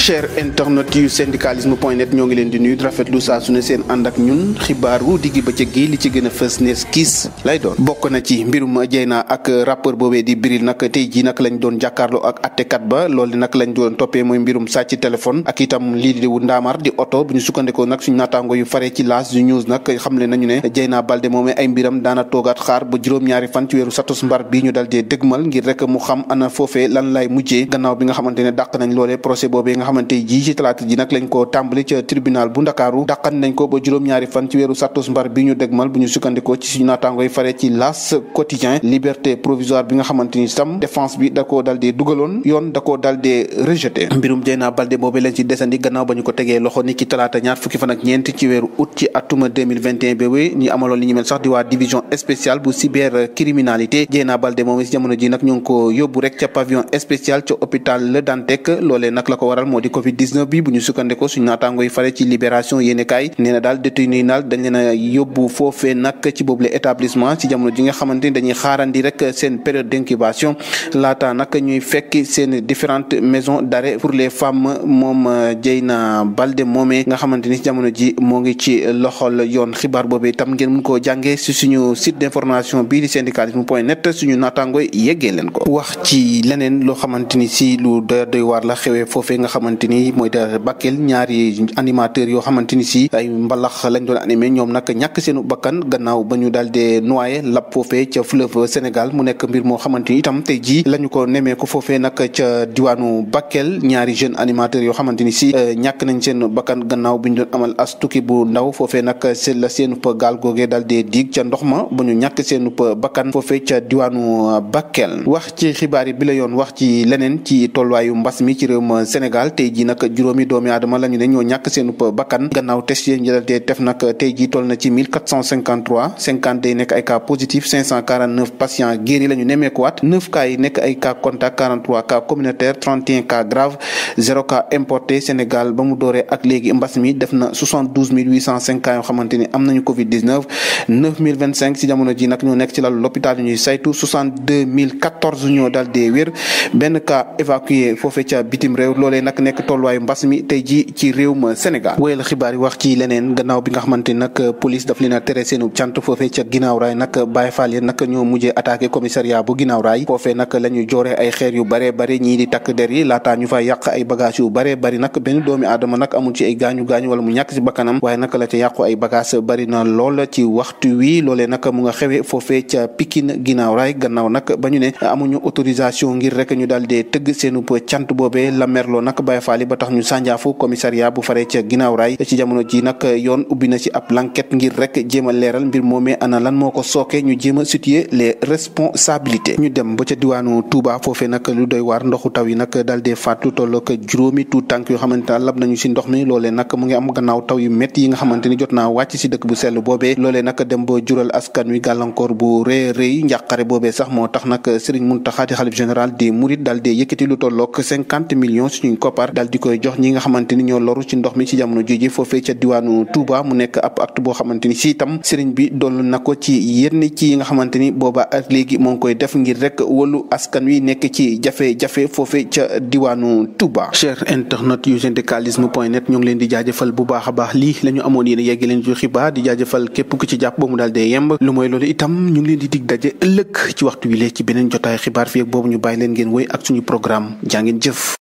cher internet yu syndicalisme.net ñoo ngi leen di nuyu rafetlu saa su ne seen ànd ak ñun xibaaru diggi bëccëg gi li ci gën a fës nees kiis lay doon bokk na ci mbirum Dieyna ak rappeur boobee di Bril nag tey jii nag lañ doon jàkkaarloo ak attekat ba loolu nag lañ doon toppee mooy mbirum sàcc téléphone ak itam lii di ndaamar di oto bu ñu sukkandikoo nag suñu naataango yu faree ci L'As du News nag xamle nañu ne Dieyna Baldé moomee ay mbiram daana toogaat xaar ba juróom-ñaari fan ci weeru satus mbar bi ñu dal dee dëgmal ngir rek mu xam ana foofee lan lay mujjee gannaaw bi nga xamante ne dàq nañ loolee procès boobee nga xamante ji ci talaata ji nag lañ ko tàmbali ca tribunal bu Ndakaaru dàqan nañ ko ba juróom-ñaari fan ci weeru satus mbar bi ñu dëgmal bu ñu sukkandikoo ci suñu naataango yi faree ci L'As quotidien liberté provisoire bi nga xamante ni tam défense bi da koo dal dee dugaloon yoon da koo dal dee rejeté mbirum Dieyna Baldé boobee lañ ci desandi gannaaw ba ñu ko tegee loxo ni ki talaata ñaar fukki fan ak ñeent ci weeru août ci atuma 2021 bébé ñu amaloon li ñu mel sax di waa division spéciale bu cybercriminalité Dieyna Baldé moom si jamono ji nag ñu ngi ko yóbbu rek ca pavillon spécial ca hôpital Le Dantec loolee nag la ko waral moo di covid 19 bi bu ñu sukkandikoo suñu naataango yi fare ci libération yéenekaay nee na daal détenu yi daal dañ leen a yóbbu foofee nag ci boobule établissement ci jamono ji nga xamante ni dañuy xaarandi rek seen période d'incubation laata nag ñuy fekk seen différentes maisons d'arrêt pour les femmes moom Dieyna Baldé moomee nga xamante ni jamono ji moo ngi ci loxol yoon xibaar boobee itam ngeen mun koo jàngee si suñu site d'information bii di syndicalisme.net suñu naataango yeggee leen ko. wax ci leneen loo xamante ni si lu doy waar la xewee foofee nga xamante ni mooy da Bakel ñaari animateurs yoo xamante ni si ay mbalax lañ doon animé ñoom nag ñàkk seenu bakkan gannaaw ba ñu daal di noyé lab foofee ca fleuve Sénégal mu nekk mbir moo xamante ni itam tey jii lañu ko nemee ko foofee nag ca diwaanu Bakel ñaari jeune animateurs yoo xamante ni si ñàkk nañ seen bakkan gannaaw bi ñu doon amal as tukki bu ndaw foofee nag la seenu gaal googee daal di diig ca ndox ma ba ñu ñàkk seenu bakkan foofee ca diwaanu Bakel wax ci xibaar yi bi la yoon wax ci leneen ci tolluwaayu mbas mi ci réewum Sénégal tey jii nag juróomi doomi aadama la ñu ne ñoo ñàkk seenu bakkan gannaaw test yi ñu daal di def nag tey jii toll na ci 1453 50 day nekk ay cas positif 549 patients guéris la ñu nemmeekuwaat 9 cas yi nekk ay cas contact 43 cas communautaire 31 cas grave 0 cas importé Sénégal ba mu dooree ak léegi mbas mi def na 72 805 cas yoo xamante ni am nañu Covid 19 9025 si jamono ji nag ñoo nekk ci lalu l'hôpital yu ñuy saytu 62 014 ñoo daal di wér benn cas évacué foofee ca bitim réew loolee nag nekk tolluwaayu mbas mi tey ji ci réewum Sénégal wéyal xibaar yi wax ci leneen gannaaw bi nga xamante ni nag police daf leen a tere seenu cant foofee ca ginnaaw raay nag Baye Fall yi nag ñoo mujjee attaqué commissariat bu ginnaaw raay foofee nag la ñu jooree ay xeer yu bare bari ñii di takk der yi laataa ñu fa yàq ay bagage yu bare bari nag benn doomi aadama nag amul ci ay gaañu-gaañu wala mu ñàkk ci bakkanam waaye nag la ca yàqu ay bagage bari na lool ci waxtu wi loolee nag mu nga xewee foofee ca Pikine ginnaaw raay gannaaw nag ba ñu ne amuñu autorisation ngir rek ñu daal dee tëgg seenu cant boobee la merloo nag Baye Fall yi ba tax ñu sànjaafu commissariat bu faree ca ginnaaw raay ci jamono ji nag yoon ubbi na ci ab l'enquête ngir rek jéem a leeral mbir moomee ana lan moo ko sooke ñu jéem a situer les responsabilités ñu dem ba ca diwaanu Touba foofee nag lu doy waar ndoxu taw yi nag daal dee faatu toll ak juróomi tuut tànk yoo xamante ne lab nañu si ndox mi loolee nag mu ngi am gannaaw taw yu métti yi nga xamante ni jot naa wàcc si dëkk bu sell boobee loolee nag dem ba jural askan wi gàllankoor bu rëy njàqare boobee sax moo tax nag Serigne Mountakha di xalif général des Mourides daal dee yëkkati lu tollook 50 millions suñuy koppar daal di koy jox ñi nga xamante ni ñoo loru ci ndox mi ci jamono jooju foofee ca diwaanu Touba mu nekk ab acte boo xamante ni si itam Serigne bi doon na ko ci yenn ci yi nga xamante ni booba ak léegi moo ngi koy def ngir rek wàllu askan wi nekk ci jafe-jafe foofee ca diwaanu Touba. cher internet yu syndicalisme.net ñoo ngi leen di jaajëfal bu baax a baax lii la ñu amoon yéen yegg leen ci xibaar di jaajëfal képp ku ci jàpp ba mu daal dee yemb lu mooy loolu itam ñu ngi leen di dig daje ëllëg ci waxtu wi lee ci beneen jotaay xibaar fii ak boobu ñu bàyyi leen ngeen woy ak suñu programme jaa ngeen jëf.